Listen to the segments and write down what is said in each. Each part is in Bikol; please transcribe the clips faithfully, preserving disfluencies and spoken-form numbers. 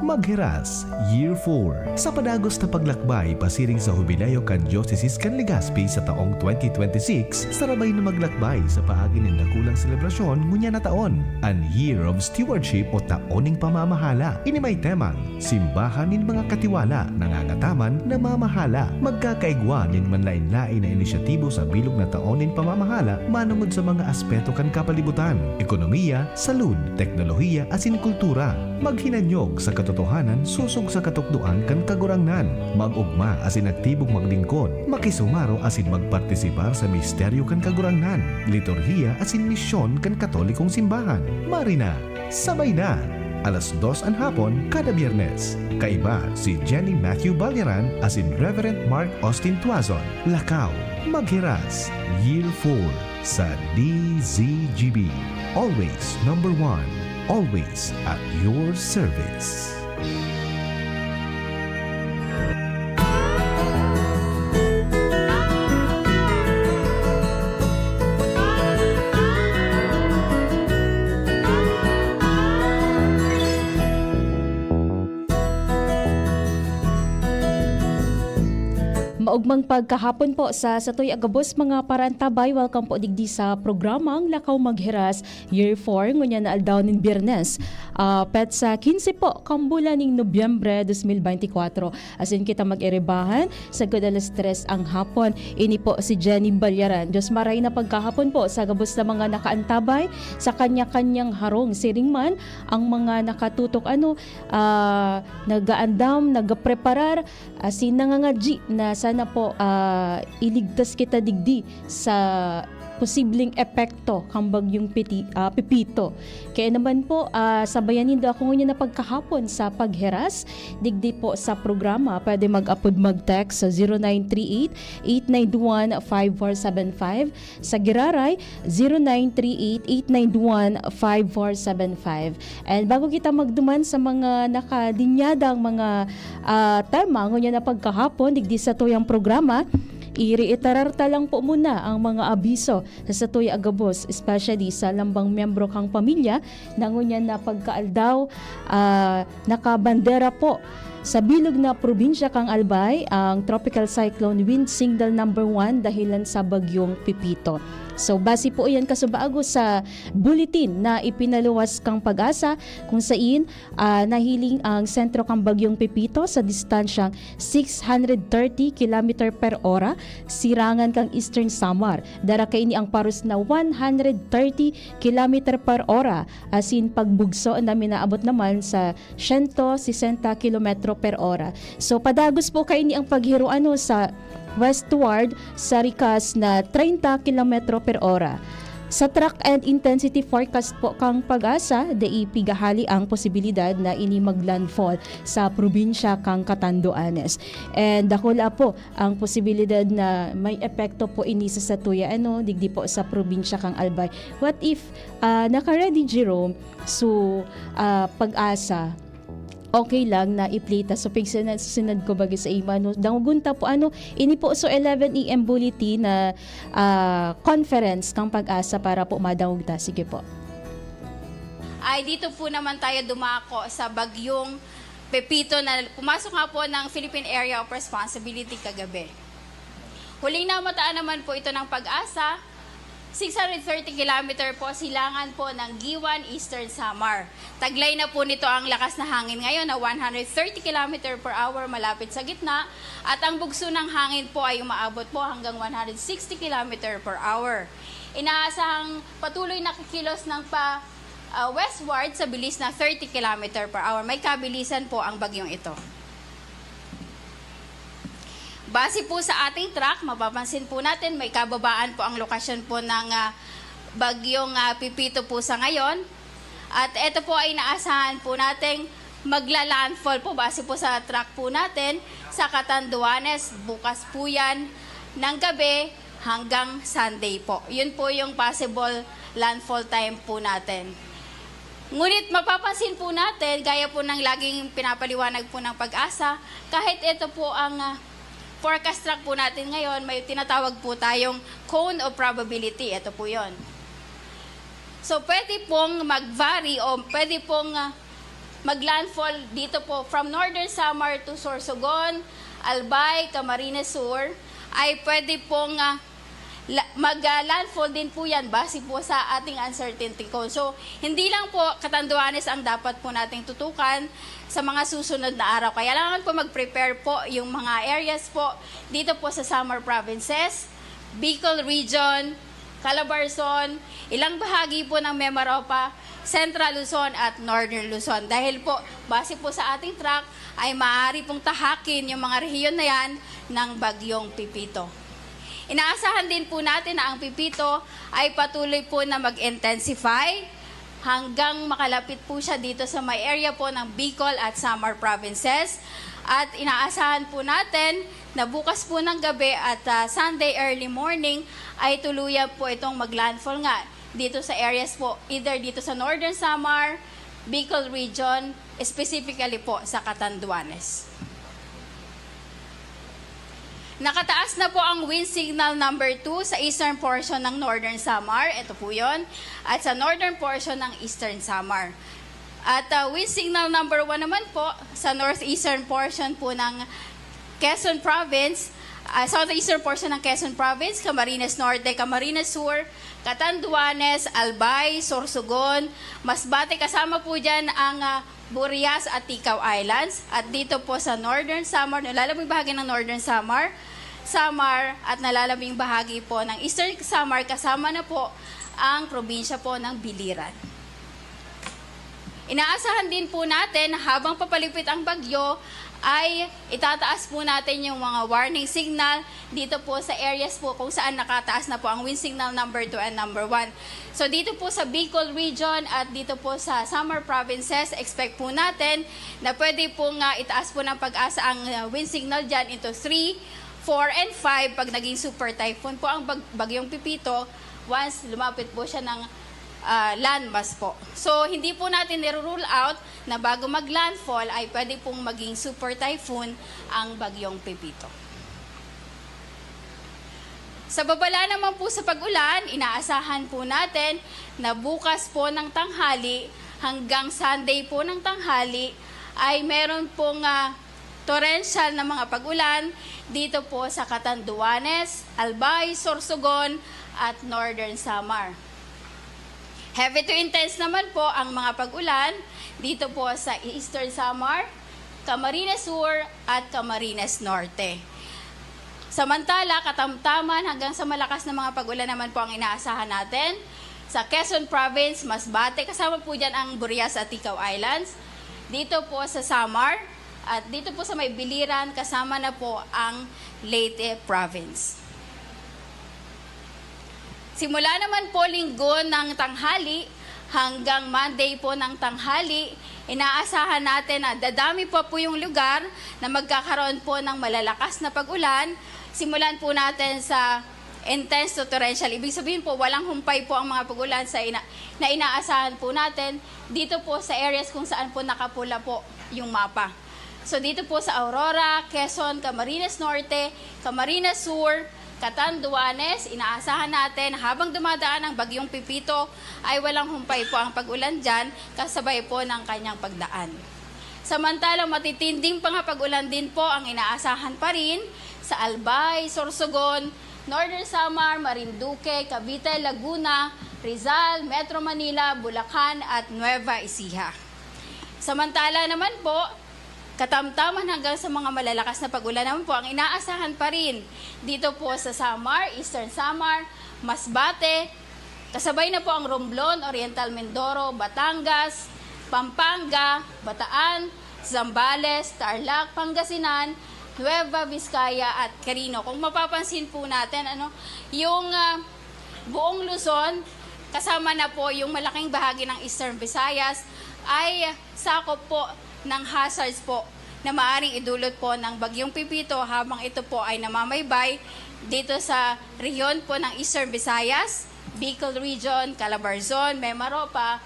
Maghiras, Year four. Sa padagos na paglakbay pasiring sa Hubileo kan Diocese kan Legazpi sa taong twenty twenty-six, sarabay na maglakbay sa paagi nin dakulang selebrasyon ngunyan na taon, an Year of Stewardship o Taon nin Pamamahala. Ini may temang Simbahan nin mga katiwala, nangangataman, namamahala, magkakaigwa nin manlaen-laen na inisyatibo sa bilog na taon nin pamamahala manongod sa mga aspeto kan kapalibutan, ekonomiya, salud, teknolohiya asin kultura. Maghinanyog sa katotohanan sosog sa katukdoan kan Kagurangnan. Mag-ogma asin aktibong maglingkod, makisumaro asin magpartisipar sa misteryo kan Kagurangnan, liturhiya asin misyon kan Katolikong Simbahan. Marina, sabay na! Alas dos an hapon kada Biyernes. Kaiba si Jenny Matthew Balyaran asin Reverend Mark Austin Tuazon. Lakaw, maghiras, Year four sa D Z G B. Always number one. Always at your service. Maogmang pagkahapon po sa satoy a gabos, mga parantabay. Welcome po digdi sa programang Lakaw Maghiras, Year four, ngunyan na aldaw nin Biyernes, ah, petsa quince po kan bulan nin Nobyembre dos mil beintikwatro. Asin kita mag-iribahan sagkod alas tres ang hapon. Ini po si Jenny Balyaran. Diyos maray na pagkahapon po sa gabos na mga nakaantabay sa kanya-kanyang harong. Siring man ang mga nakatutok, ano, ah, nagaandam, nagapreparar, asin nangangadyi na sana po, ah, iligtas kita digdi sa posibleng epekto kan Bagyong Piti-, ah, Pepito. Kaya naman po, ah, sabayan nindo ako ngunyan na pagkahapon sa paghiras digdi po sa programa. Pwede mag-apod, mag-text sa zero nine three eight, eight nine one, five four seven five. Sa giraray, zero nine three eight, eight nine one, five four seven five. And bago kita magduman sa mga nakalinyadang mga, ah, tema ngunyan na pagkahapon digdi satuyang programa, ireiterar ta lang po muna ang mga abiso sa satuya a gabos, especially sa lambang miyembro kan pamilya na ngunyan na pagkaaldaw, ah, nakabandera po sa bilog na probinsya kan Albay ang Tropical Cyclone Wind Signal Number One dahilan sa Bagyong Pepito. So, base po iyan kasubago sa bulletin na ipinaluwas kan PAGASA, kung sain, ah, nahiling ang sentro kan Bagyong Pepito sa distansyang six hundred thirty kilometer per ora, sirangan kan Eastern Samar. Dara kaini ang paros na one hundred thirty kilometer per ora, asin pagbugso na minaabot naman sa sento sesenta kilometro per ora. So, padagos po kaini ang paghiro, ano, sa westward sa rikas na treinta kilometro per ora. Sa track and intensity forecast po kan PAGASA, dai pigahali ang posibilidad na ini maglandfall sa probinsya kan Catanduanes. And dakula po ang posibilidad na may epekto po ini sa satuya, ano, digdi po sa probinsya kan Albay. What if, ah, naka-ready, Jerome? So, ah, PAGASA, okay lang na i-play ta. So, pigsunod-sunod ko baga sa imo, ano, dangogon ta po, ano, ini po, so, eleven A M bulletin na, ah, conference kan PAGASA para po madangog ta. Sige po. Ay, dito po naman tayo dumako sa bagyong Pepito na pumasok nga po ng Philippine Area of Responsibility kagabi. Huling namataan naman po ito ng PAGASA, six hundred thirty kilometer po silangan po ng Guiuan, Eastern Samar. Taglay na po nito ang lakas na hangin ngayon na one hundred thirty kilometer per hour malapit sa gitna, at ang bugso ng hangin po ay umaabot po hanggang one hundred sixty kilometer per hour. Inaasahang patuloy na kikilos ng pa, ah, westward sa bilis na thirty kilometer per hour. May kabilisan po ang bagyong ito. Base po sa ating track, mapapansin po natin may kababaan po ang lokasyon po ng, ah, bagyong, ah, Pepito po sa ngayon. At ito po ay inaasahan po nating magla-landfall po base po sa track po natin sa Catanduanes bukas po yan ng gabi hanggang Sunday po. Yun po yung possible landfall time po natin. Ngunit mapapansin po natin, gaya po ng laging pinapaliwanag po ng PAGASA, kahit ito po ang, ah, forecast track po natin ngayon, may tinatawag po tayong cone of probability. Ito po yon. So, pwede pong mag-vary o pwede pong, ah, mag-landfall dito po from Northern Samar to Sorsogon, Albay, Camarines Sur, ay pwede pong, ah, la-, mag, ah, landfall din po yan base po sa ating uncertainty cone. So, hindi lang po Catanduanes ang dapat po nating tutukan sa mga susunod na araw. Kailangan po mag-prepare po yung mga areas po dito po sa Samar provinces, Bicol Region, Calabarzon, ilang bahagi po ng Mimaropa, Central Luzon at Northern Luzon. Dahil po, base po sa ating track, ay maaari pong tahakin yung mga rehiyon na yan ng Bagyong Pepito. Inaasahan din po natin na ang Pepito ay patuloy po na mag-intensify hanggang makalapit po siya dito sa may area po ng Bicol at Samar provinces. At inaasahan po natin na bukas po ng gabi at, ah, Sunday early morning ay tuluyan po itong mag-landfall nga dito sa areas po, either dito sa Northern Samar, Bicol Region, specifically po sa Catanduanes. Nakataas na po ang wind signal number two sa eastern portion ng Northern Samar, ito po yon, at sa northern portion ng Eastern Samar. At, ah, wind signal number one naman po sa northeastern portion po ng Quezon Province, ah, southeastern portion ng Quezon Province, Camarines Norte, Camarines Sur, Catanduanes, Albay, Sorsogon, Masbate, kasama po dyan ang, ah, Burias at Ticao Islands. At dito po sa Northern Samar, nalalabing bahagi ng Northern Samar, Samar, at nalalabing bahagi po ng Eastern Samar, kasama na po ang probinsya po ng Biliran. Inaasahan din po natin na habang papalipit ang bagyo, ay itataas po natin yung mga warning signal dito po sa areas po kung saan nakataas na po ang wind signal number two and number one. So dito po sa Bicol Region at dito po sa Samar Provinces, expect po natin na pwede po nga itaas po ng PAGASA ang, uh, wind signal dyan into three, four, and five pag naging super typhoon po ang bag-, Bagyong Pepito once lumapit po siya ng, ah, landmass po. So, hindi po natin niro-rule out na bago mag-landfall ay pwede pong maging super typhoon ang Bagyong Pepito. Sa babala naman po sa pag-ulan, inaasahan po natin na bukas po ng tanghali hanggang Sunday po ng tanghali ay meron pong, ah, torrential na mga pag-ulan dito po sa Catanduanes, Albay, Sorsogon at Northern Samar. Heavy to intense naman po ang mga pag-ulan dito po sa Eastern Samar, Camarines Sur at Camarines Norte. Samantala, katamtaman hanggang sa malakas na mga pag-ulan naman po ang inaasahan natin sa Quezon Province, Masbate, kasama po dyan ang Burias at Ticao Islands. Dito po sa Samar, at dito po sa may Biliran, kasama na po ang Leyte Province. Simula naman po Linggo ng tanghali hanggang Monday po ng tanghali, inaasahan natin na dadami pa po yung lugar na magkakaroon po ng malalakas na pag-ulan. Simulan po natin sa intense to torrential. Ibig sabihin po, walang humpay po ang mga pag-ulan sa ina-, na inaasahan po natin dito po sa areas kung saan po nakapula po yung mapa. So, dito po sa Aurora, Quezon, Camarines Norte, Camarines Sur, Catanduanes, inaasahan natin habang dumadaan ang Bagyong Pepito ay walang humpay po ang pag-ulan dyan, kasabay po ng kanyang pagdaan. Samantalang matitinding mga pag-ulan din po ang inaasahan pa rin sa Albay, Sorsogon, Northern Samar, Marinduque, Cavite, Laguna, Rizal, Metro Manila, Bulacan at Nueva Ecija. Samantala naman po, katamtaman hanggang sa mga malalakas na pag-ulan naman po ang inaasahan pa rin dito po sa Samar, Eastern Samar, Masbate, kasabay na po ang Romblon, Oriental Mindoro, Batangas, Pampanga, Bataan, Zambales, Tarlac, Pangasinan, Nueva Vizcaya at Quirino. Kung mapapansin po natin, ano, yung, ah, buong Luzon, kasama na po yung malaking bahagi ng Eastern Visayas, ay sakop po ng hazards po na maaring idulot po ng Bagyong Pepito habang ito po ay namamaybay dito sa rehiyon po ng Eastern Visayas, Bicol Region, Calabarzon, Mimaropa,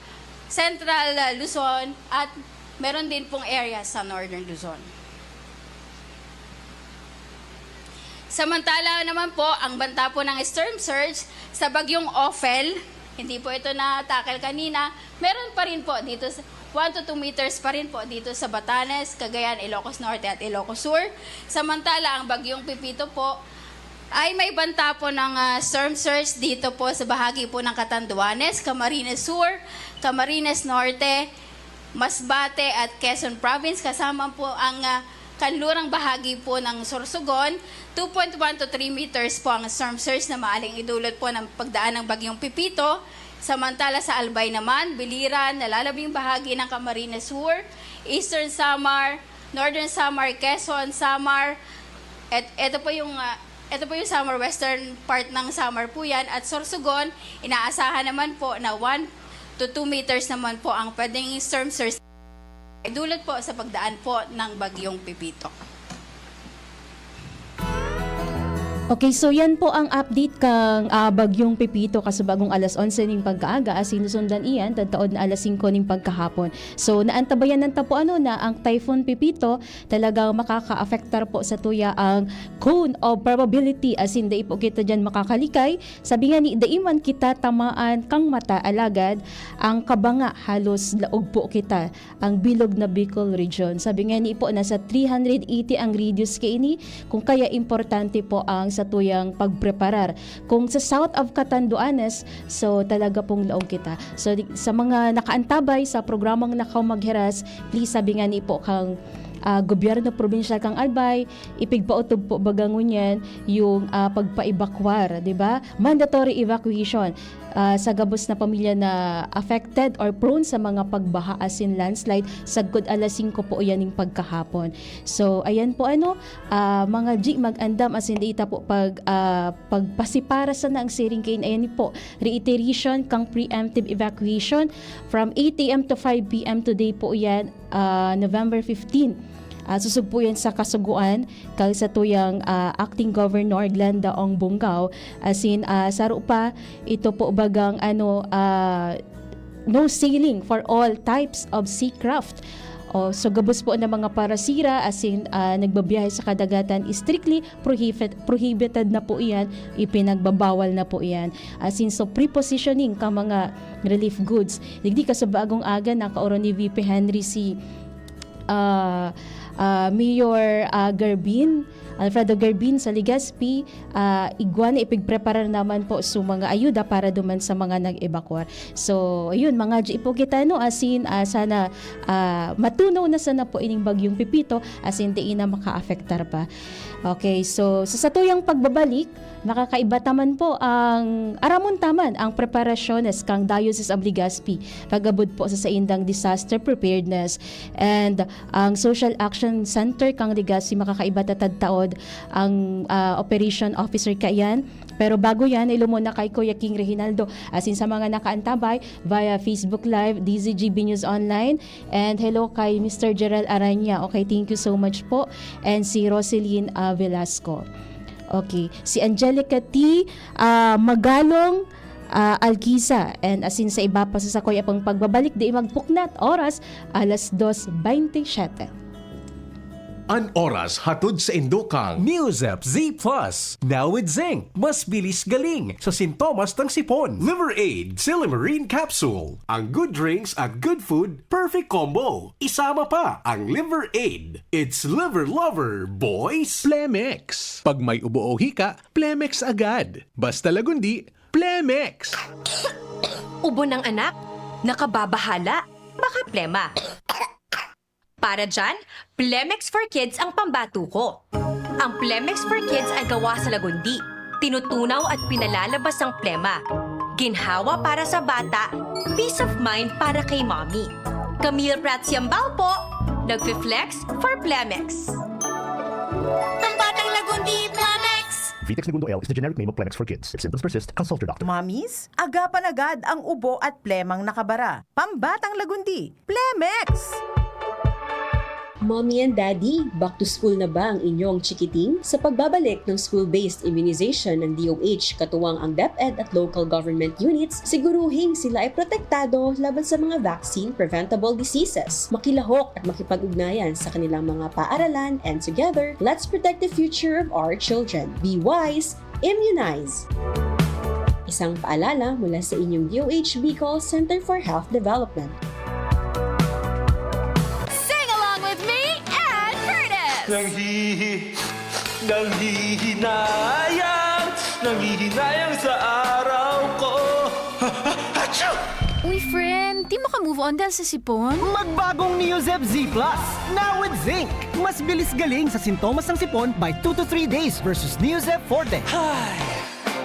Central, uh, Luzon, at meron din pong area sa Northern Luzon. Samantala naman po, ang banta po ng storm surge sa Bagyong Ophel, hindi po ito na-tackle kanina, meron pa rin po dito sa, One to two meters pa rin po dito sa Batanes, Cagayan, Ilocos Norte at Ilocos Sur. Samantala, ang Bagyong Pepito po ay may banta po ng, ah, storm surge dito po sa bahagi po ng Catanduanes, Camarines Sur, Camarines Norte, Masbate at Quezon Province, kasama po ang, ah, kanlurang bahagi po ng Sorsogon. Two point one to three meters po ang storm surge na maaaring idulot po ng pagdaan ng Bagyong Pepito. Samantala sa Albay naman, Biliran, nalalabing bahagi ng Camarines Sur, Eastern Samar, Northern Samar, Quezon, Samar, et-, eto po yung, ah, eto po yung Samar, western part ng Samar po yan, at Sorsogon, inaasahan naman po na one to two meters naman po ang pwedeng storm surge idulot po sa pagdaan po ng Bagyong Pepito. Okay, so yan po ang update kang, ah, Bagyong Pepito kasubagong alas onse ning pagkaaga, asin susundan iyan tadtaod na alas singko ning pagkahapon. So, naantabayanan ta po ano na ang Typhoon Pepito talagang makakaapektar po sa tuya ang cone of probability, asin dai po kita diyan makakalikay. Sabi nga ni, dai man kita tamaan kang mata, alagad ang kabanga halos laog po kita ang bilog na Bicol Region. Sabi nga ni po, nasa three hundred eighty ang radius kaini, kung kaya importante po ang satuyang pagpreparar. Kung sa South of Catanduanes, so talaga pong laog kita. So, di, sa mga nakaantabay sa programang Lakaw Maghiras, please, sabi nga ni po kang, ah, gobyerno probinsyal kang Albay, ipigpaotob po baga ngunyan yung, ah, pagpa-evacuar, di ba? Mandatory evacuation, ah, sa gabos na pamilya na affected or prone sa mga pagbaha asin landslide, sagkod alas singko po iyan ning pagkahapon. So, ayan po ano, ah, mga G, mag-andam asin dai ta po pag, ah, pagpasipara sana ang siring kaini. Ayan po, reiteration kang preemptive evacuation from eight A M to five P M today po iyan, ah, November fifteen. Ah, susog po yan sa kasugoan kang satuyang, ah, Acting Governor Glenda Ong Bongao, asin, ah, saro pa, ito po bagang, ano, ah, no sailing for all types of seacraft. O, so gabos po na mga parasira, asin, ah, nagbabiyahe sa kadagatan, strictly prohibit-, prohibited na po iyan, ipinagbabawal na po iyan. Asin, so prepositioning ka mga relief goods. Digdi kasubagong aga, nakaoron ni V P Henry si ah, ah, Mayor, ah, Garbin, Alfredo Garbin sa Legazpi, ah, igwa na ipigpreparar naman po sa mga ayuda para duman sa mga nag-evacuar. So, ayun, mga G po kita, no, asin, ah, sana, ah, matunaw na sana po ining Bagyong Pepito, asin dai na makaapektar pa. Okay, so, sa satuyang pagbabalik, makakaiba taman po ang, aramon taman ang preparasyones kang Diocese of Legazpi pag-abot po sa saindang disaster preparedness. And ang Social Action Center kang Legazpi makakaiba tatadtaod ang, ah, operation officer kaiyan. Pero bago yan, ilumon na kay Kuya King Reginaldo. Asin sa mga nakaantabay via Facebook Live, D Z G B News Online. And hello kay Mister Gerald Aranya. Okay, thank you so much po. And si Roselyn, ah, Velasco. Okay. Si Angelica T, ah, Magalong, ah, Alquiza. And asin sa iba pa sa sakoy apang pagbabalik, di magpuknat, oras, alas dos bente siete. An oras hatod sa indokang Neozep Z plus. Now with zinc, mas bilis galing sa sintomas ng sipon. Liver Aid, Silymarin Capsule. Ang good drinks at good food, perfect combo. Isama pa ang Liver Aid. It's Liver Lover, boys! Plemex. Pag may ubo o hika, Plemex agad. Basta Lagundi, Plemex! Ubo ng anak? Nakababahala? Baka plema. Para dyan, Plemex for Kids ang pambato ko. Ang Plemex for Kids ay gawa sa Lagundi. Tinutunaw at pinalalabas ang plema. Ginhawa para sa bata, peace of mind para kay mommy. Camille Prats Yambao po, nagfi-flex for Plemex. Pambatang Lagundi, Plemex! Vitex Negundo L is the generic name of Plemex for Kids. If symptoms persist, consult your doctor. Mommies, agapan agad ang ubo at plemang nakabara. Pambatang Lagundi, Plemex! Mommy and Daddy, back to school na ba ang inyong chikiting? Sa pagbabalik ng school-based immunization ng D O H, katuwang ang DepEd at local government units, siguruhing sila ay protektado laban sa mga vaccine-preventable diseases. Makilahok at makipag-ugnayan sa kanilang mga paaralan, and together, let's protect the future of our children. Be wise, immunize! Isang paalala mula sa inyong D O H Bicol Center for Health Development. Nanghihi-, nanghihinayang, nanghihinayang sa araw ko. Achoo! Uy, friend, di mo ka move on dahil sa sipon? Magbagong Neozep Z Plus, now with zinc. Mas bilis galing sa sintomas ng sipon by two to three days versus Neozep Forte. Hay!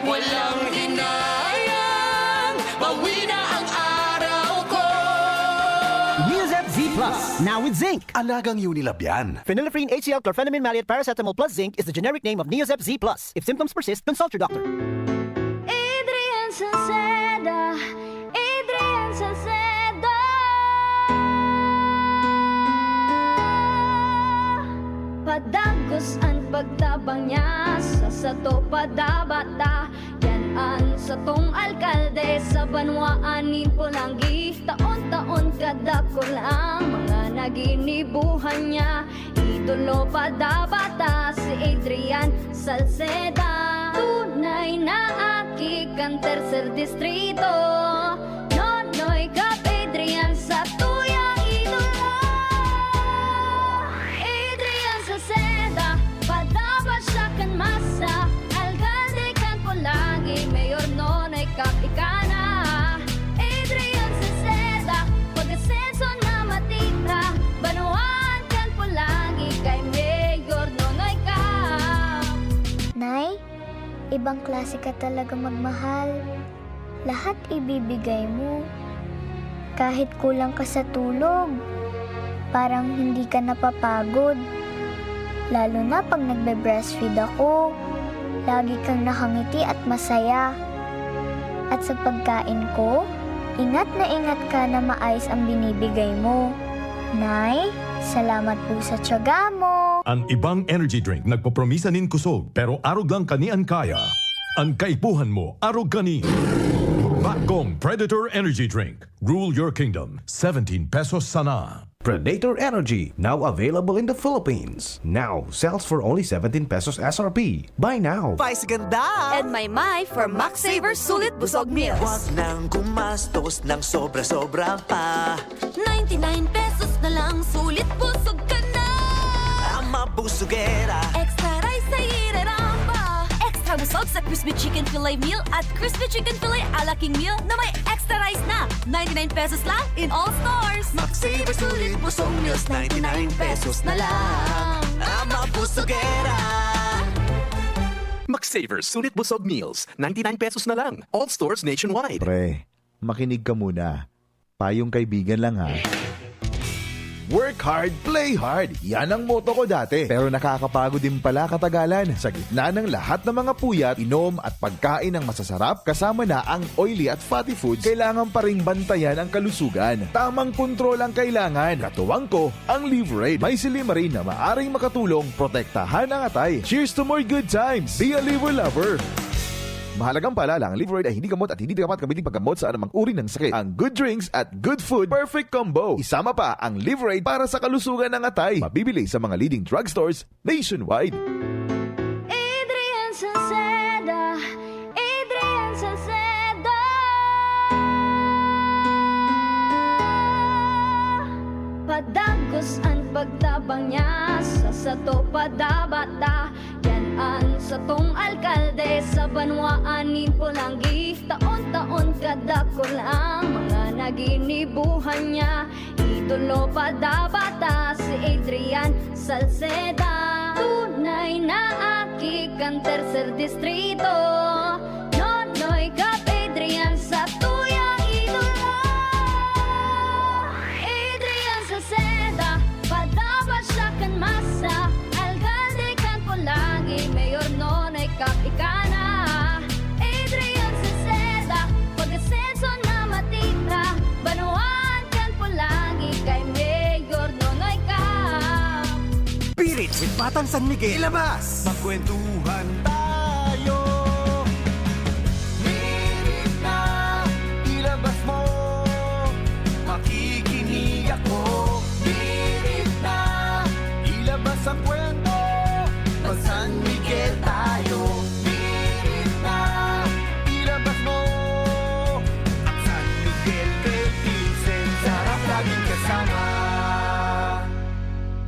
Walang hinayang, bawi na ang araw ko. Neozep Z Plus, now with zinc. Alagang Unilab yan. Phenylephrine H C L chlorphenamine maleate paracetamol plus zinc is the generic name of Neozep Z Plus. If symptoms persist, consult your doctor. Adrian Salceda, Adrian Salceda. Padagos an pagtabang niya sa sato padabata. Yan an satong alkalde sa banwaan nin Polangui. Taon-taon kadakul ang mga naginibuhan niya. Idolo padabata si Adrian Salceda. Tunay na aki kan tercer distrito. Nonoy Cap Adrian sa tuya idolo. Adrian Salceda, padaba siya kan masa. Alkalde kan Polangui, Mayor Nonoy Cap ika na. Adrian Salceda, pag-asenso na matita. Banwaan kan Polangui kay Mayor Nonoy Cap. Nay, ibang klase ka talaga magmahal. Lahat ibibigay mo. Kahit kulang ka sa tulog, parang hindi ka napapagod. Lalo na pag nagbe-breastfeed ako, lagi kang nakangiti at masaya. At sa pagkain ko, ingat na ingat ka na maayos ang binibigay mo. Nay, salamat po sa tiyaga mo. An ibang energy drink nagpopromisa nin kusog, pero arog lang kani an kaya. An kaipuhan mo, arog kani. Bagong Predator Energy Drink. Rule your kingdom. Seventeen pesos sana. Predator Energy, now available in the Philippines. Now sells for only seventeen pesos S R P. Buy now. Vice Ganda! And Maymay for Max Saver Sulit Busog Meals. Wag nang gumastos ng sobra-sobra pa. Ninety-nine pesos na lang, sulit busog ka na. Ama Busugera. Extra rice sa ireramba. Extra busog sa crispy chicken fillet meal at crispy chicken fillet a la king meal na may extra rice na. Ninety-nine pesos lang in all stores. Max Saver Sulit Busog Meals, ninety-nine pesos na lang. Ama Busugera. Max Saver Sulit Busog Meals, ninety-nine pesos na lang. All stores nationwide. Pre, makinig ka muna. Payong kaibigan lang, ha. Work hard, play hard. Yan ang motto ko dati. Pero nakakapagod din pala katagalan. Sa gitna ng lahat ng mga puyat, inom at pagkain ng masasarap, kasama na ang oily at fatty foods, kailangan pa ring bantayan ang kalusugan. Tamang kontrol ang kailangan. Katuwang ko, ang Liverade. May silymarin na maaring makatulong protektahan ang atay. Cheers to more good times! Be a Liver Lover! Mahalagang paalala, ang Liverade ay hindi gamot at hindi dapat gamitin paggamot sa anumang uri ng sakit. Ang good drinks at good food, perfect combo. Isama pa ang Liverade para sa kalusugan ng atay. Mabibili sa mga leading drugstores nationwide. Adrian Salceda, Adrian Salceda. Padagos an pagtabang niya sa sato padabata. Yan an satong alkalde sa banwaan nin Polangui. Taon-taon kadakul ang mga naginibuhan niya. Idolo padabata si Adrian Salceda. Tunay na aki kan Tercer Distrito. Nonoy Cap Adrian sa tuya idolo. Adrian Salceda, padaba siya kan masa. Alkalde kan Polangui, Mayor Nonoy Cap ika na. Adrian Salceda, pag-asenso na matita. Banwaan kan Polangui kay Mayor Nonoy Cap. Beat It with Batang San Miguel. Ilabas! Magkwentuhan tayo. Beat It na, ilabas mo. Makikinig ako. Beat It na, ilabas ang kwento. Mag-San Miguel tayo. Beat It na, ilabas mo. Ang San Miguel kay Vincent, sarap laging kasama.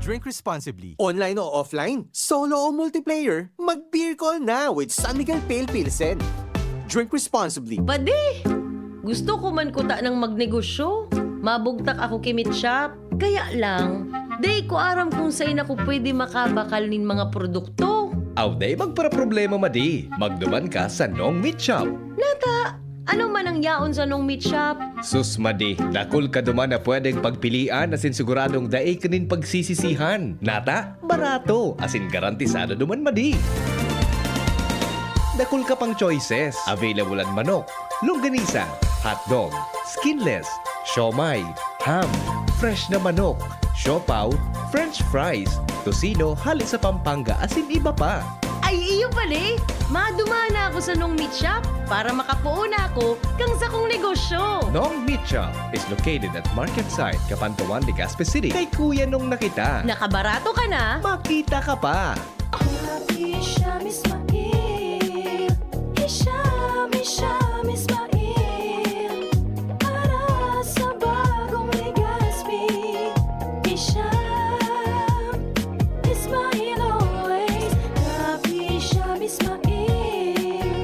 Drink responsibly. Online o offline, solo o multiplayer, mag-beer call na with San Miguel Pale Pilsen. Drink responsibly. Padi! Gusto ko man kuta nang magnegosyo. Mabugtak ako ki Meat Shop. Kaya lang, dai ko aram kung sain ako pwede makabakal nin mga produkto. Aw, dai magparaproblema, madi. Magduman ka sa Nong Meat Shop. Nata, ano man ang yaon sa Nong Meat Shop? Sus, madi, dakul ka duman na pwedeng pagpilian asin siguradong dai ka nin pagsisisihan. Nata, barato, asin garantisado duman, madi. Dakul ka pang choices. Available an manok, longganisa, hotdog, skinless, siomai, ham, fresh na manok, siopaw, french fries, tocino hale sa Pampanga, asin iba pa. Ay, iyo pala eh! Maduman na ako sa Nong Meat Shop para makapoon na ako kan sakong negosyo. Nong Meat Shop is located at Market Site, Cabanatuan, Legazpi City. Kay Kuya Nong na kita. Nakabarato ka na. Makita ka pa. Hisham Ismail, Hisham, Hisham Ismail, para sa bagong Legazpi. Hisham Ismail always, Rap Hisham Ismail,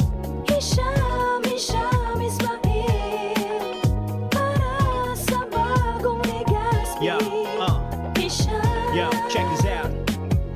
Hisham, Hisham Ismail, para sa bagong Legazpi. Yeah, uh. Hisham. Yeah, check this out.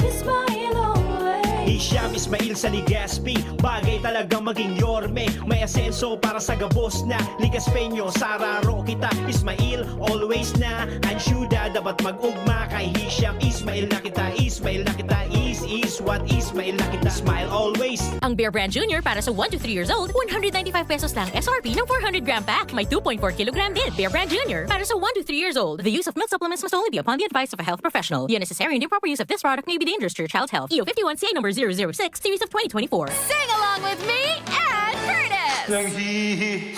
Ismail always. Hisham Ismail sa Legazpi, bagay talagang maging yorme. May asenso para sa gabos na Legazpeño. Sararo kita, Ismail always na. Ang syudad dapat mag-ugma kay Hisham Ismail na kita. Ismail na kita, is, is what Ismail na kita. Smile always. Ang Bear Brand Junior para sa one to three years old, one hundred ninety-five pesos lang S R P ng four hundred gram pack. May two point four kilogram din. Bear Brand Junior para sa one to three years old. The use of milk supplements must only be upon the advice of a health professional. The unnecessary and improper use of this product may be dangerous to your child's health. E O fifty-one C A number zero zero six, series of twenty twenty-four. Sing along with me and Curtis! Nanghihi-,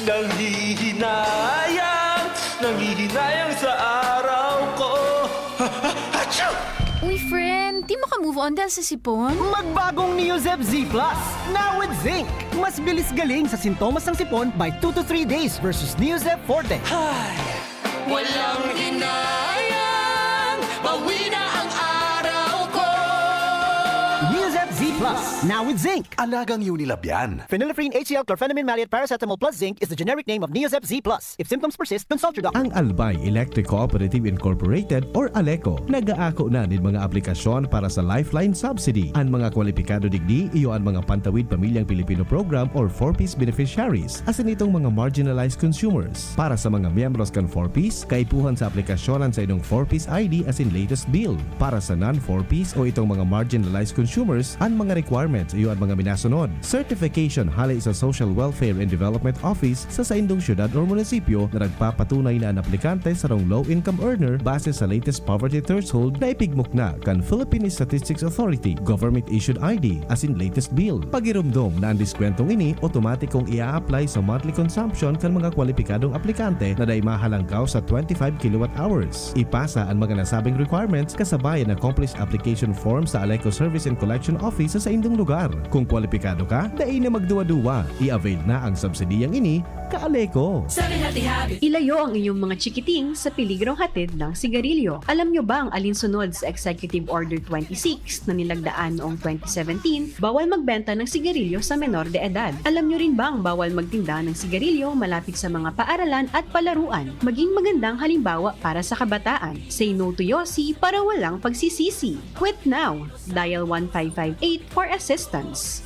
nanghihinayang, nanghihinayang sa araw ko. Achoo! Uy, friend, di mo ka move on dahil sa sipon? Magbagong Neozep Z Plus, now with zinc. Mas bilis galing sa sintomas ng sipon by two to three days versus Neozep Forte. Hay! Walang hinayang, bawi na ang araw ko. Neozep Z Plus, now with zinc. Alagang Unilab yan. Phenylephrine, H C L, chlorphenamine maleate, paracetamol plus zinc is the generic name of Neozep Z Plus. If symptoms persist, consult your doctor. Ang Albay Electric Cooperative Incorporated or ALECO nag-aako na nin mga aplikasyon para sa Lifeline Subsidy. An mga kwalipikado digdi iyo an mga Pantawid Pamilyang Pilipino Program or four Ps beneficiaries, asin itong mga marginalized consumers. Para sa mga miyembros kan four Ps, kaipuhan sa aplikasyon an saindong four Ps I D asin latest bill. Para sa non-four Ps o itong mga marginalized consumers, an mga requirements iyo an mga minasunod. Certification hale sa Social Welfare and Development Office sa saindong syudad or munisipyo na nagpapatunay na an aplikante sarong low-income earner base sa latest poverty threshold na ipigmukna kan Philippine Statistics Authority, government-issued I D, asin latest bill. Pagiromdom na an diskwentong ini otomatikong i-a-apply sa monthly consumption kan mga kwalipikadong aplikante na dai mahalangkaw sa twenty-five kilowatt hours. Ipasa an mga nasabing requirements kasabay an accomplished application form sa ALECO Service and Collection Office sa saindong lugar. Kung kwalipikado ka, dai na magduwa-duwa. I-avail na ang subsidiyang ini, ka-ALECO. Seven Healthy Habits. Ilayo ang inyong mga chikiting sa peligrong hatid ng sigarilyo. Alam nyo bang alinsunod sa Executive Order twenty-six na nilagdaan noong twenty seventeen, bawal magbenta ng sigarilyo sa menor de edad? Alam nyo rin bang bawal magtinda ng sigarilyo malapit sa mga paaralan at palaruan? Maging magandang halimbawa para sa kabataan. Say no to Yossi para walang pagsisisi. Quit now! Dial one five five eight for assistance.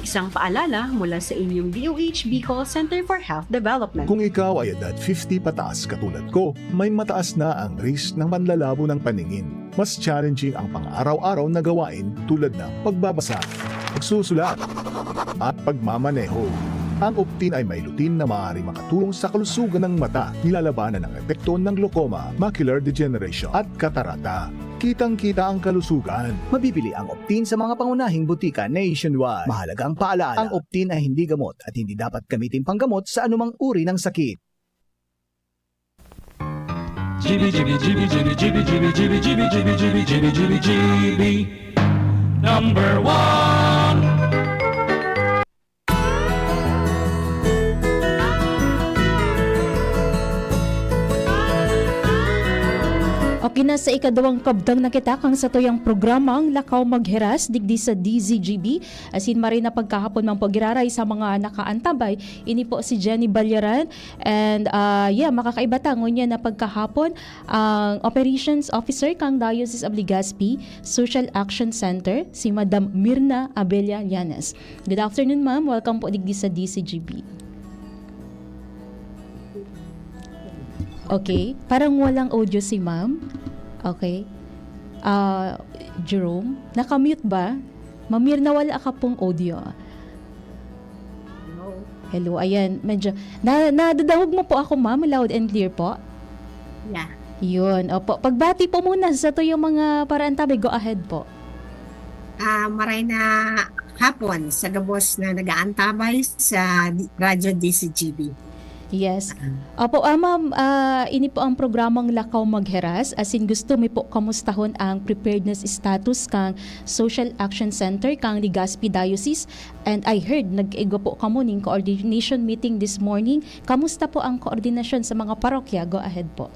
Isang paalala mula sa inyong D O H Bicol Center for Health Development. Kung ikaw ay edad fifty pataas katulad ko, may mataas na ang risk ng panlalabo ng paningin. Mas challenging ang pang-araw-araw na gawain tulad ng pagbabasa, pagsusulat, at pagmamaneho. Ang Optin ay may lutein na maaaring makatulong sa kalusugan ng mata, nilalabanan ang epekto ng glaucoma, macular degeneration, at katarata. Kitang-kita ang kalusugan. Mabibili ang Optin sa mga pangunahing butika nationwide. Mahalagang paalala, ang Optin ay hindi gamot at hindi dapat gamitin panggamot sa anumang uri ng sakit. G B, G B, G B, G B, G B, G B, G B, G B, G B, G B, G B, G B. Number one. Okay, Nasa ikaduwang kabtang na kita kan satuyang programang Lakaw Maghiras digdi sa D Z G B. Asin maray na pagkahapon man po giraray sa mga nakaantabay. Ini po si Jenny Balyaran. And, ah, yeah, makakaiba ta ngunyan na pagkahapon ang Operations Officer kan Diocese of Legazpi Social Action Center, si Madam Mirna Abella Llanes. Good afternoon, ma'am. Welcome po digdi sa D Z G B. Okay. Parang walang audio si ma'am. Okay. Ah, Jerome, naka-mute ba? Ma'am Mirna, wala ka pong audio. Hello, ayan, medyo, na, nadadangog mo po ako, ma'am, loud and clear po? Yeah. Yun, opo. Pagbati po muna sa satuyang mga paraantabay, go ahead po. Ah, maray na hapon sa gabos na nag-aantabay sa di- Radyo D Z G B. Yes. Opo, ah, ma'am, ah, ini po ang programang Lakaw Maghiras. Asin gusto mi po kamustahon ang preparedness status kan Social Action Center kan Legazpi Diocese. And I heard, nag-igwa po kamo ning coordination meeting this morning. Kamusta po ang koordinasyon sa mga parokya? Go ahead po.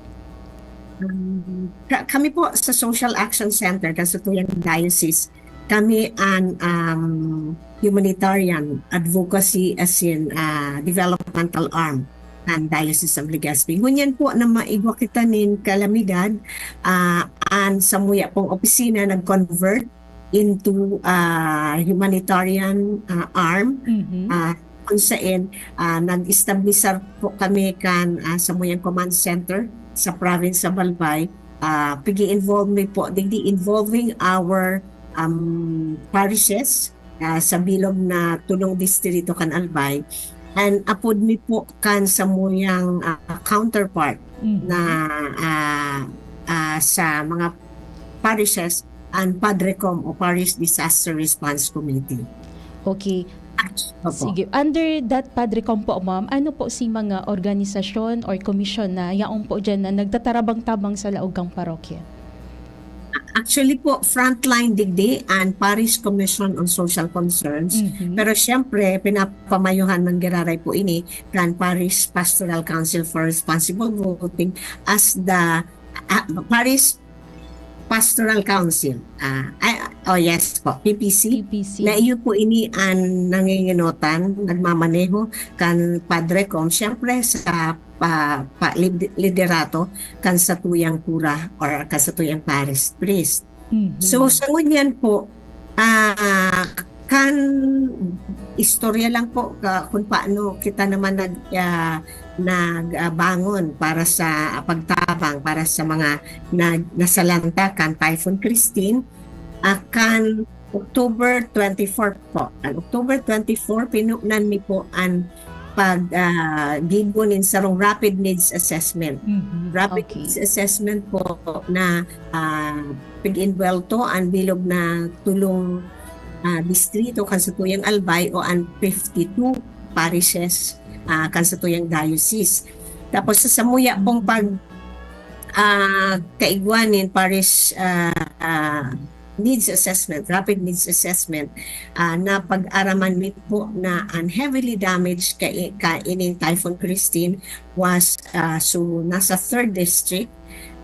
Um, ka- kami po sa Social Action Center, kan satuyang diocese, kami an um, humanitarian advocacy asin ah, developmental arm ng Diocese of Legazpi. Ngunyan po na maigwa kita nin kalamidad, ah, an samuya pong opisina nag-convert into ah, humanitarian ah, arm Mhm. ah, kung saan ah, nag-establisar po kami kan ah, samuyang command center sa province sa Albay. Ah, pigi-involve mi po digdi involving our um, parishes ah, sa bilog na tulong distrito kan Albay. And apod mi po kan samuyang ah, counterpart Mhm. na ah, ah, sa mga parishes and PADRECOM o Parish Disaster Response Committee. Okay. Opo. Sige. Under that PADRECOM po, ma'am, ano po si mga organisasyon or komisyon na yaon po dyan na nagtatarabang-tabang sa laog kang parokya? Actually po, frontline digdi and Parish Commission on Social Concerns. Mhm. Pero siyempre, pinapamayuhan man giraray po ini kan Parish Pastoral Council for Responsible Voting as the ah, Parish Pastoral Council. Ah, ay, oh yes po, P P C. P P C. Na iyo po ini ang nanginginotan, nagmamaneho kan PADRECOM, siyempre sa pa, pa, lid- liderato kan satuyang kura or kan satuyang parish priest. Mhm. So, sa ngunyan po, ah, kan istorya lang po ka, kung paano kita naman nag ah, nagbangon para sa pagtabang para sa mga na, nasalanta kan Typhoon Christine, ah, kan October twenty-four po. Ang October twenty-four, pinunan mi po ang pag ah, gibo nin sarong rapid needs assessment. Mhm. Rapid Okay. needs assessment po na ah, pag-inwelto ang bilog na tulong ah, distrito kan satuyang Albay o ang fifty-two parishes ah, kan satuyang diocese. Tapos sa samuya pong pag ah, kaigwa nin parish ah, ah, needs assessment, rapid needs assessment, ah, na pag-araman mi po na ang heavily damaged ka, ka ining Typhoon Christine was ah, so nasa third district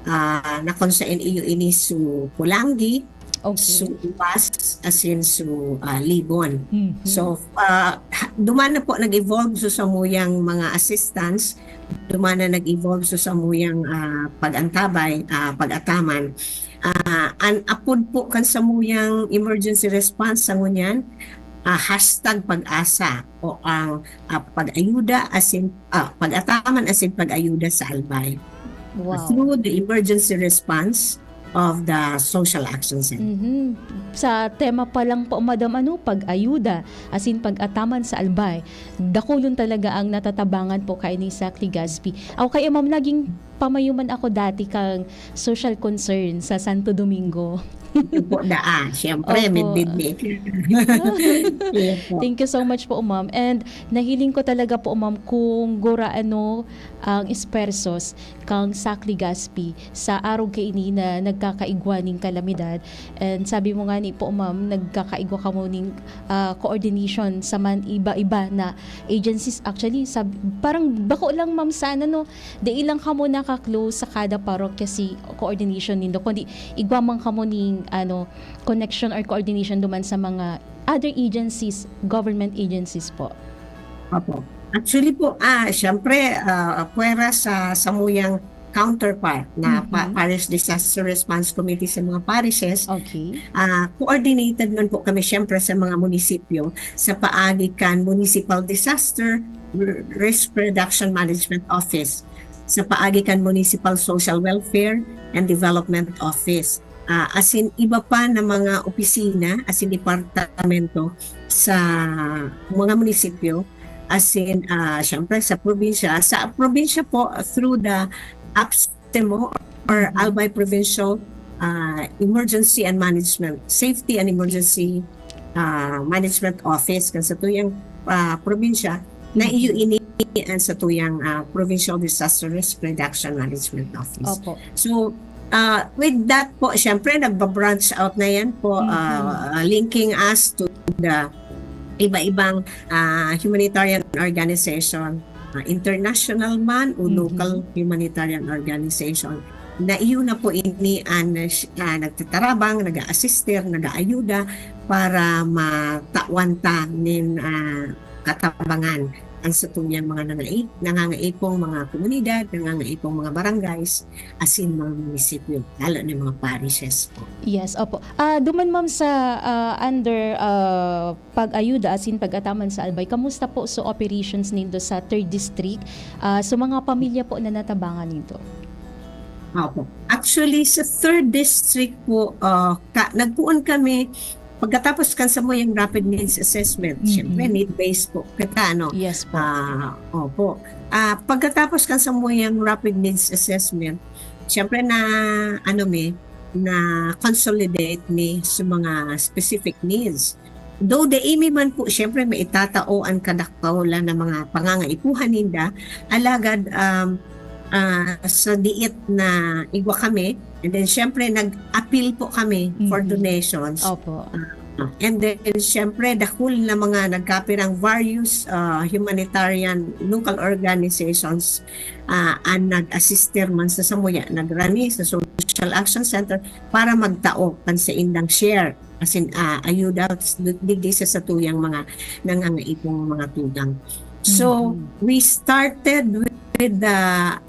ah, na kung saan iyo ini so Polangui, Okay. so Ubas, asin so ah, Libon. Mhm. So, ah, ha- duman na po nag-evolve so samuyang mga assistance, duman na nag-evolve so samuyang ah, pag-antabay, ah, pag-ataman. Ah, an apod po kan samuyang emergency response sa ngunyan, ah, hashtag pag-asa o ang ah, pag-ayuda asin ah, pag-ataman asin pag-ayuda sa Albay Wow. through the emergency response of the Social Action Center. Mhm. Sa tema pa lang po, Madam, ano, pag-ayuda, asin pag-ataman sa Albay, dakulon talaga ang natatabangan po kaini sa Legazpi. Ako kaya, ma'am, naging pamayuman ako dati kang social concern sa Santo Domingo. Ito po daa, siyempre, Opo. midbid ni Yes po. Thank you so much po, ma'am. And nahiling ko talaga po, ma'am, kung gura ano ang espersos kang Sac Legazpi sa arog kaini na nagkakaigwa ning kalamidad. And sabi mo nga ni po, ma'am, nagkakaigwa kamo ning ah, coordination sa man iba-iba na agencies. Actually, sab- parang bako lang, ma'am, sana, no, dai lang kamo na close sa kada parokya si coordination nindo, kundi igwa man kamo ning, ano, connection or coordination duman sa mga other agencies, government agencies po? Opo. Actually po, ah, siyempre, ah, pwera sa samuyang counterpart na pa-, Mhm. Parish Disaster Response Committee sa mga parishes, Okay. ah, coordinated man po kami siyempre sa mga munisipyo sa paagi kan Municipal Disaster R-, Risk Reduction Management Office, sa paagi kan Municipal Social Welfare and Development Office. Ah, asin iba pa na mga opisina, asin departamento sa mga munisipyo, asin, ah, siyempre sa probinsya. Sa probinsya po, through the APSEMO or Mhm. Albay Provincial, ah, Emergency and Management, Safety and Emergency, ah, Management Office kan satuyang, ah, probinsya, na Mhm. iyo ini an satuyang, ah, Provincial Disaster Risk Reduction Management Office. Opo. So, ah, with that po, syempre, nagba-branch out na yan po, Mhm. ah, linking us to the iba-ibang, ah, humanitarian organization, ah, international man o Mhm. local humanitarian organization, na iyo na po ini an, ah, nagtatarabang, nag-a-assister, nag-aayuda para matawan ta nin, ah, katabangan ang satuyang mga nangai-, nangangaipong mga komunidad, nangangaipong mga barangays, asin mga munisipyo, lalo na mga parishes po. Yes, opo. Ah, duman, ma'am, sa, ah, under, ah, pag-ayuda asin pag-ataman sa Albay, kamusta po so operations nindo sa third district? Ah, so mga pamilya po na natabangan nindo? Opo. Actually, sa third district po, ah, ka-, nagpoon kami pagkatapos kan samuyang rapid needs assessment. Mhm. Siyempre, need-based po kita, ano? Yes po. Ah, opo. Ah, pagkatapos kan samuyang rapid needs assessment, siyempre na, ano mi, na consolidate mi sa mga specific needs. Though dai mi man po, siyempre, maitatao an kadakula na mga pangangaipuhan ninda, alagad, um, ah, sa diit na igwa kami, and then, siyempre, nag-appeal po kami for Mhm. donations. Opo. Ah, and then, siyempre, dakul na mga nagkapirang various, ah, humanitarian local organizations, ah, an nag-assister man sa samuya, nagrani sa Social Action Center para magtao kan saindang share, asin, ah, ayuda digdi sa satuyang mga nangangaipong mga tugang. So, Mhm. we started with the,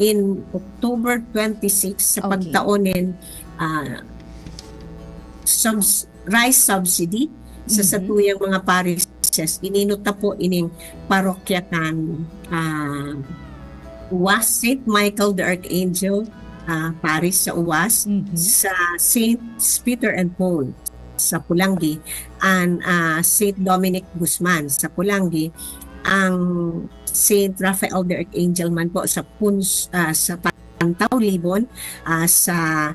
in October twenty-six sa Okay. pagtao nin, ah, subs-, rice subsidy sa Mhm. satuyang mga parishes. Ininot ta po ining parokya kan, ah, Uwas, Saint Michael the Archangel, ah, Parish sa Uwas, Mhm. sa Saint Peter and Paul sa Polangui, and, ah, Saint Dominic Guzman sa Polangui, ang Saint Raphael the Archangel man po sa Puns-, ah, sa Pantao, Libon, ah, sa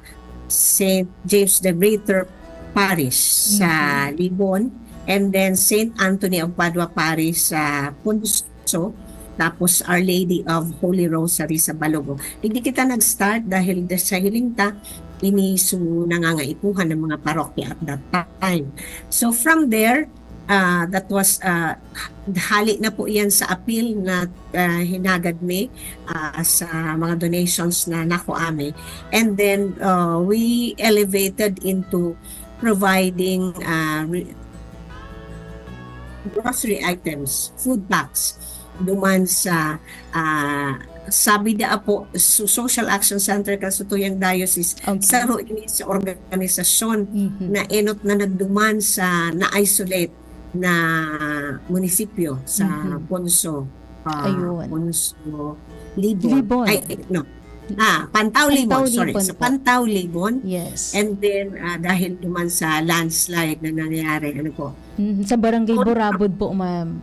Saint James the Greater Parish sa Mhm. Libon, and then Saint Anthony of Padua Parish sa Punso, tapos Our Lady of Holy Rosary sa Balogo. Digdi kita nag-start dahil da-, sa hiling ta, ini su nangangaipuhan ng mga parokya at that time. So from there, ah, that was, ah, hali na po yan sa appeal na, ah, hinagad mi, ah, sa mga donations na nakuha mi. And then, ah, we elevated into providing, ah, re-, grocery items, food packs, duman sa, ah, sabi da po, so-, Social Action Center kan satuyang diocese, Okay. saro ini sa organisasyon Mhm. na enot na nagduman sa na-isolate na munisipyo sa Mhm. Punso, ah, Ayun. Punso, Libon. Libon. Ay, no. Ah, Pantao, Libon, Pantao, sorry. Libon Sa po. Pantao, Libon. Yes. And then, ah, dahil duman sa landslide na nangyari, ano po? Mhm, sa Barangay Pun- Burabod po, ma'am.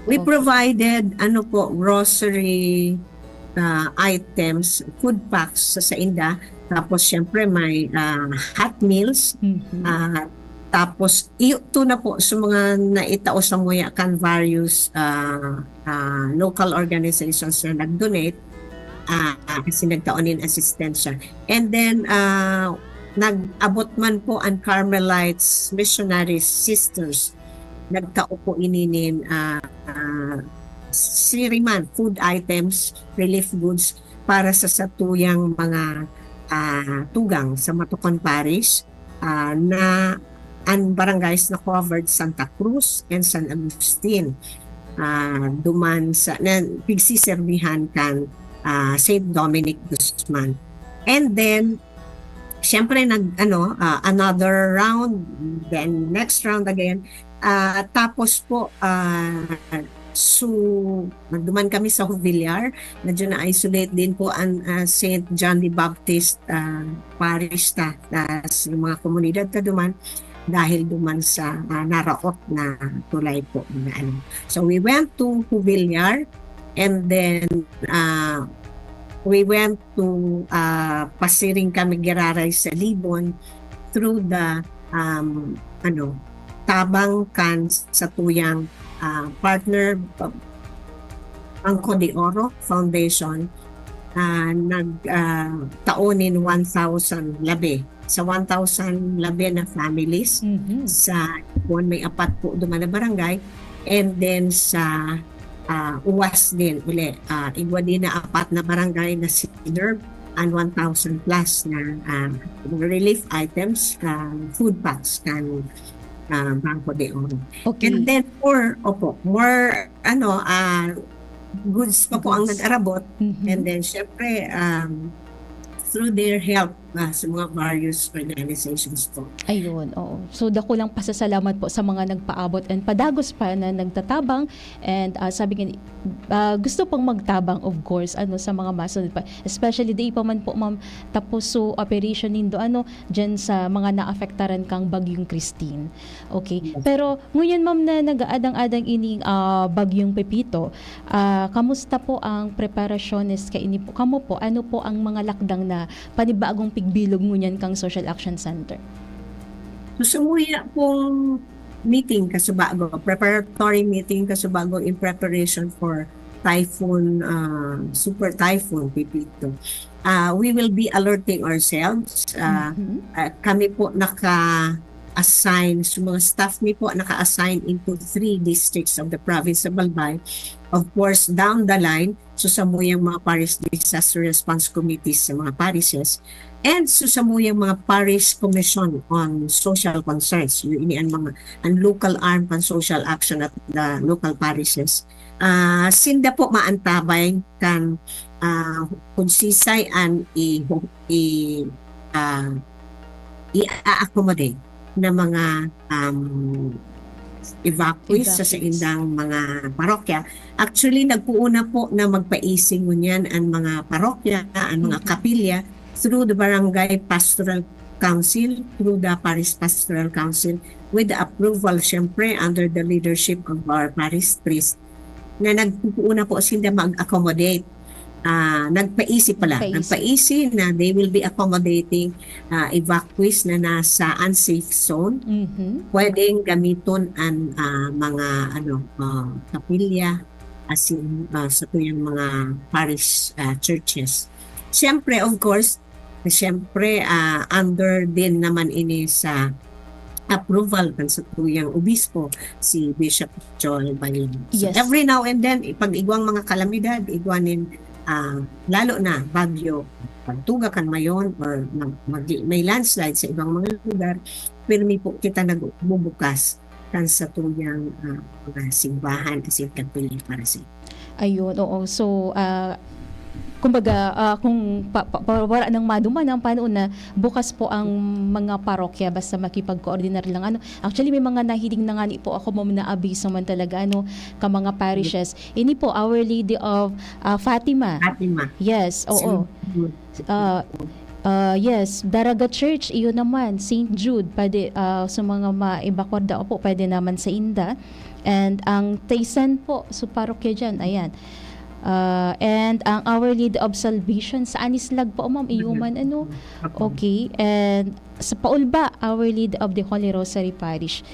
We Okay. provided, ano po, grocery, ah, items, food packs sa sainda. Tapos, syempre, may, ah, hot meals. Mhm. Ah, tapos, iyo to na po sa mga naitao samuya kan various, ah, ah, local organizations na nag-donate, ah, kasi nagtao nin asistensya. And then, ah, nag-abot man po ang Carmelites Missionaries Sisters. Nagtao po ini nin, ah, ah, siriman, food items, relief goods, para sa satuyang mga, ah, tugang sa Matucon Parish, ah, na ang barangays na covered, Santa Cruz and San Agustin. Ah, duman sa, na pigsiserbihan kan, ah, Saint Dominic Guzman. And then, siyempre, nag, ano, ah, another round, then next round again. Ah, tapos po, ah, so, nagduman kami sa Jovellar. Medyo na-isolate din po ang, ah, Saint John the Baptist, ah, Parish ta, ah, sa mga komunidad ta duman dahil duman sa, ah, naraot na tulay po na ano. So, we went to Jovellar and then, ah, we went to, ah, pasiring kami giraray sa Libon through the, um, ano, tabang kan satuyang, ah, partner, uh, Banco de Oro Foundation, ah, nag, ah, tao nin one thousand labi. Sa one thousand labi na families Mhm. sa Libon, may apat po duman na barangay. And then sa, ah, Uwas din, uli, ah, igwa din na apat na barangay na sinerve an one thousand plus na, ah, relief items, ah, food packs kan, ah, Banco de Oro. Okay. And then for, opo, more, ano, ah, goods pa po ang Goods. nag-arabot. Mhm. And then, syempre, um, through their help, ah, sa mga various organizations po. Ayun, oo. So, dakulang pasasalamat po sa mga nagpaabot and padagos pa na nagtatabang. And, ah, sabi nga, ah, gusto pang magtabang, of course, ano, sa mga masunod pa. Especially, di pa man po, ma'am, tapos so operation nindo, ano, dyan sa mga naapektaran kang Bagyong Christine. Okay. Yes. Pero, ngunyan, ma'am, na nag-aadang-adang ining, ah, Bagyong Pepito, ah, kamusta po ang preparasyones kaini po? Kamo po, ano po ang mga lakdang na panibagong pigbilog ngunyan kang Social Action Center? So, samuya pong meeting kasubago, preparatory meeting kasubago in preparation for typhoon, ah, super typhoon, Pepito. Ah, we will be alerting ourselves. Ah, Mhm. ah, kami po naka-assign, so mga staff mi po naka-assign into three districts of the province of Albay. Of course, down the line, so samuyang mga parish disaster response committees sa mga parishes, and so samuyang mga parish commission on social concerns. Yung ini ang mga, ang local arm kan social action at the local parishes. Ah, sinda po maantabay kan, ah, kung sisay an i-, i-, ah, i-accommodate na mga, um, evacuees sa Evacuees. saindang mga parokya. Actually, nagpuuna po na magpaisi ngunyan ang mga parokya, ang mga Mhm. kapilya, through the Barangay Pastoral Council, through the Parish Pastoral Council, with the approval, syempre, under the leadership of our parish priest, na nagpupuuna po sinda mag-accommodate. Ah, nagpaisi pala. Nagpaisi. Nagpaisi na they will be accommodating, ah, evacuees na nasa unsafe zone. Mhm. Pwedeng gamiton ang, ah, mga, ano, ah, kapilya, asin, ah, satuyang mga parish, ah, churches. Siyempre, of course, siyempre, ah, under din naman ini sa approval kan satuyang obispo, si Bishop Joel Bayon. So, Yes. every now and then, pag igwang mga kalamidad, igwa nin, ah, lalo na bagyo, pagtuga kan Mayon or mag-, mag-, may landslide sa ibang mga lugar, pirmi po kita nagbubukas kan satuyang, ah, mga simbahan asin kapilya para sa Ayun, oo. So, ah, kumbaga, ah, kung pa, pa, pa, wala nang maduman ang panahon na bukas po ang mga parokya, basta makipagkoordinar lang. Ano, actually, may mga nahiling na nga ni po ako, ma'am, na abiso man talaga, ano, ka mga parishes. Ini po, Our Lady of, ah, Fatima. Fatima. Yes, oo. Saint Jude. Ah, ah, yes, Daraga Church, iyo naman, Saint Jude, pwede, ah, sa mga maibakorda po, pwede naman sa inda. And ang Taysan po, sa parokya dyan, ayan. Ah, and ang Our Lady of Salvation sa Anislag po, ma'am, iyo man, ano? Apo. Okay, and sa Paulba, Our Lady of the Holy Rosary Parish.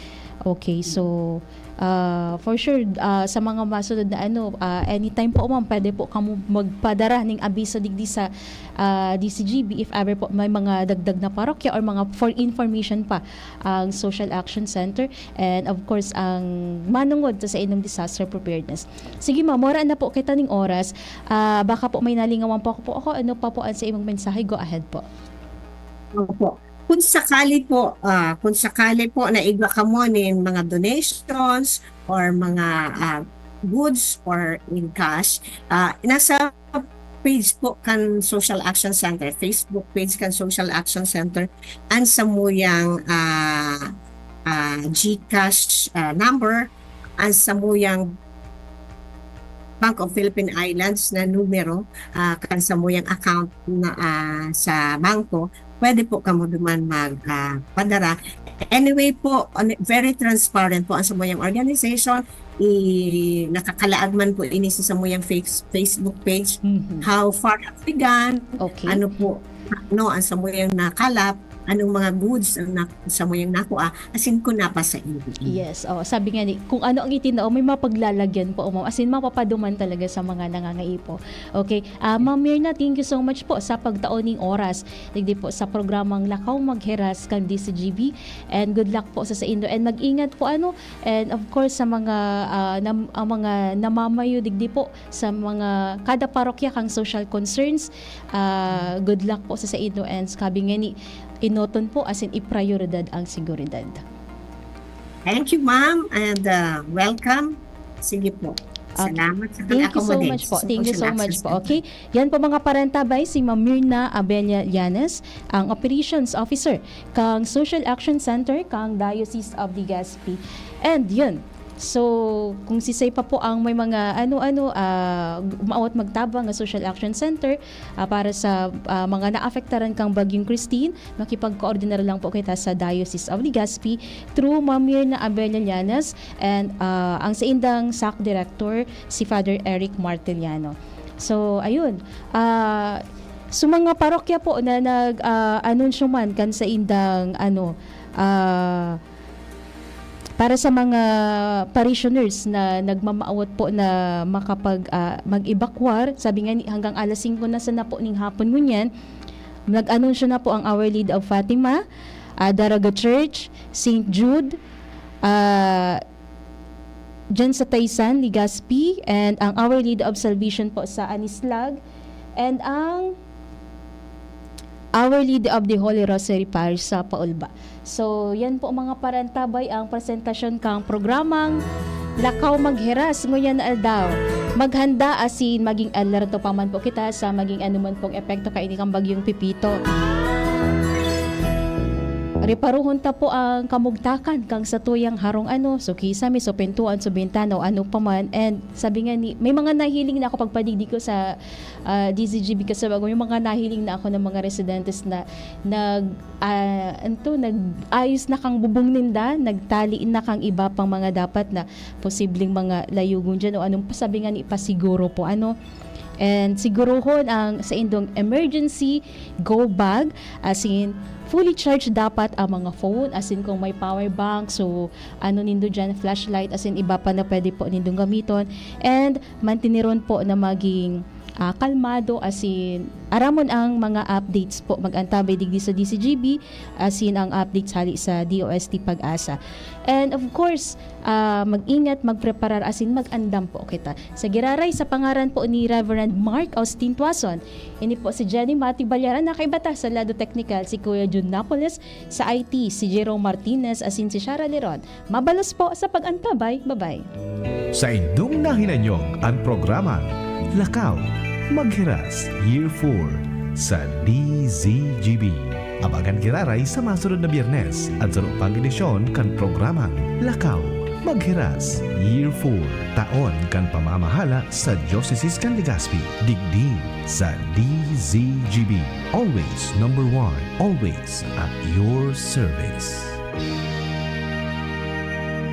Okay, so, ah, for sure, ah, sa mga masunod na ano, ah, anytime po, ma'am, pwede po kamo magpadara ning abiso digdi sa, ah, D C G B if ever po may mga dagdag na parokya or mga for information pa ang Social Action Center and of course ang manungod sa, sa inyong disaster preparedness. Sige, ma'am, mura na po kita ning oras. Ah, baka po may nalingawan po ako po ako. Ano pa po ang sa imong mensahe? Go ahead po. Opo. Kung sakali po, ah, kung sakali po na igwa kamo nin mga donations or mga, ah, goods or in cash, ah, nasa page po kan Social Action Center, Facebook page kan Social Action Center, ang samuyang, ah, ah, GCash, ah, number, ang samuyang Bank of Philippine Islands na numero, ah, kan samuyang account na, ah, sa bangko, pwede po kamo duman mag, ah, padara. Anyway po, on, very transparent po ang samuyang organization. I, nakakalaag man po ini sa samuyang face, Facebook page. Mhm. How far have we gone? Okay. Ano po, no, ang samuyang nakalap? Anong mga goods ang na, samuyang nakua? Asin ko napasa ini. Yes. Oh, sabi nga ni, kung ano ang itinao, may mapaglalagyan po, ma'am. As in, mapapaduman talaga sa mga nangangaipo. Okay. Ah, Ma'am Mirna, thank you so much po sa pagtao ning oras. Digdi po sa programang Lakaw Magheras kan D C G B. And good luck po sa saindo. And mag-ingat po, ano. And of course, sa mga, ah, nam, ang mga namamayo digdi po sa mga kada parokya kang social concerns, ah, good luck po sa saindo. And sabi nga ni, inoton po, as in, iprioridad ang seguridad. Thank you, ma'am, and, uh, welcome. Sige po. Okay. Salamat sa Thank you so pag-accommodate much po. sa Thank you so Social much Action po. Center. Okay. Yan po, mga parantabay, si Ma'am Mirna Abella Llanes, ang Operations Officer kang Social Action Center kang Diocese of Legazpi. And yun. So, kung sisay pa po ang may mga ano-ano, ah, maawat magtabang nga Social Action Center, ah, para sa, ah, mga naapektaran kang Bagyong Christine, makipagkoordinar lang po kita sa Diocese of Legazpi through Ma'am Mirna Abella Llanes and, ah, ang saindang SAC Director, si Father Eric Martiliano. So, ayun. Ah, so, mga parokya po na nag, ah, anunsyo man kan saindang, ano, ah, para sa mga parishioners na nagmamaawat po na makapag, ah, mag-evacuar, sabi nga ni, hanggang alas singko na sana po ning hapon ngunyan, nag-anunsyo na po ang Our Lady of Fatima, ah, Daraga Church, Saint Jude, ah, dyan sa Taysan, Legazpi, and ang Our Lady of Salvation po sa Anislag, and ang Our Lady of the Holy Rosary Parish sa Paulba. So, yan po, mga parantabay, ang presentasyon kang programang Lakaw Magheras ngunyan na aldaw. Maghanda asin maging alerto pa man po kita sa maging anuman pong epekto kaini kang Bagyong Pepito. Reparuhon ta po ang kamugtakan kang satuyang harong ano, so kisame, so pintuan, so bintana, o ano pa man. And sabi nga ni, may mga nahiling na ako pagpadigdi ko sa, ah, D Z G B Kasabago, may mga nahiling na ako ng mga residentes na nag, ah, anto, nag-ayos na kang bubong ninda, nagtali na kang iba pang mga dapat na posibleng mga layugon dyan o anong pa, sabi nga ni, pasiguro po, ano. And siguruhon ang saindong emergency go bag, as in, fully charged dapat ang mga phone, as in, kung may power bank, so, ano nindo dyan, flashlight, as in, iba pa na pwede po nindong gamiton. And mantineron po na maging, ah, kalmado, as in, aramon ang mga updates po, mag-antabay digdi sa D Z G B, as in, ang updates hali sa D O S T PAGASA. And of course, ah, mag-ingat, magpreparar, as in, mag-andam po kita. Sa giraray, sa pangaran po ni Reverend Mark Austin Tuason, ini po si Jenny Mati Balyaran, nakaibata sa lado teknikal si Kuya Jun Napoles, sa I T, si Jerome Martinez, asin si Shara Leron. Mabalos po sa pag-antabay. Bye-bye. Saindong nahinanyog an programang Lakaw Maghiras Year four sa D Z G B. Abagan giraray sa masunod na Biyernes an saro pang edisyon kan programang Lakaw Maghiras Year four, taon kan pamamahala sa Diocese kan Legazpi, digdi sa D Z G B. Always number one, always at your service.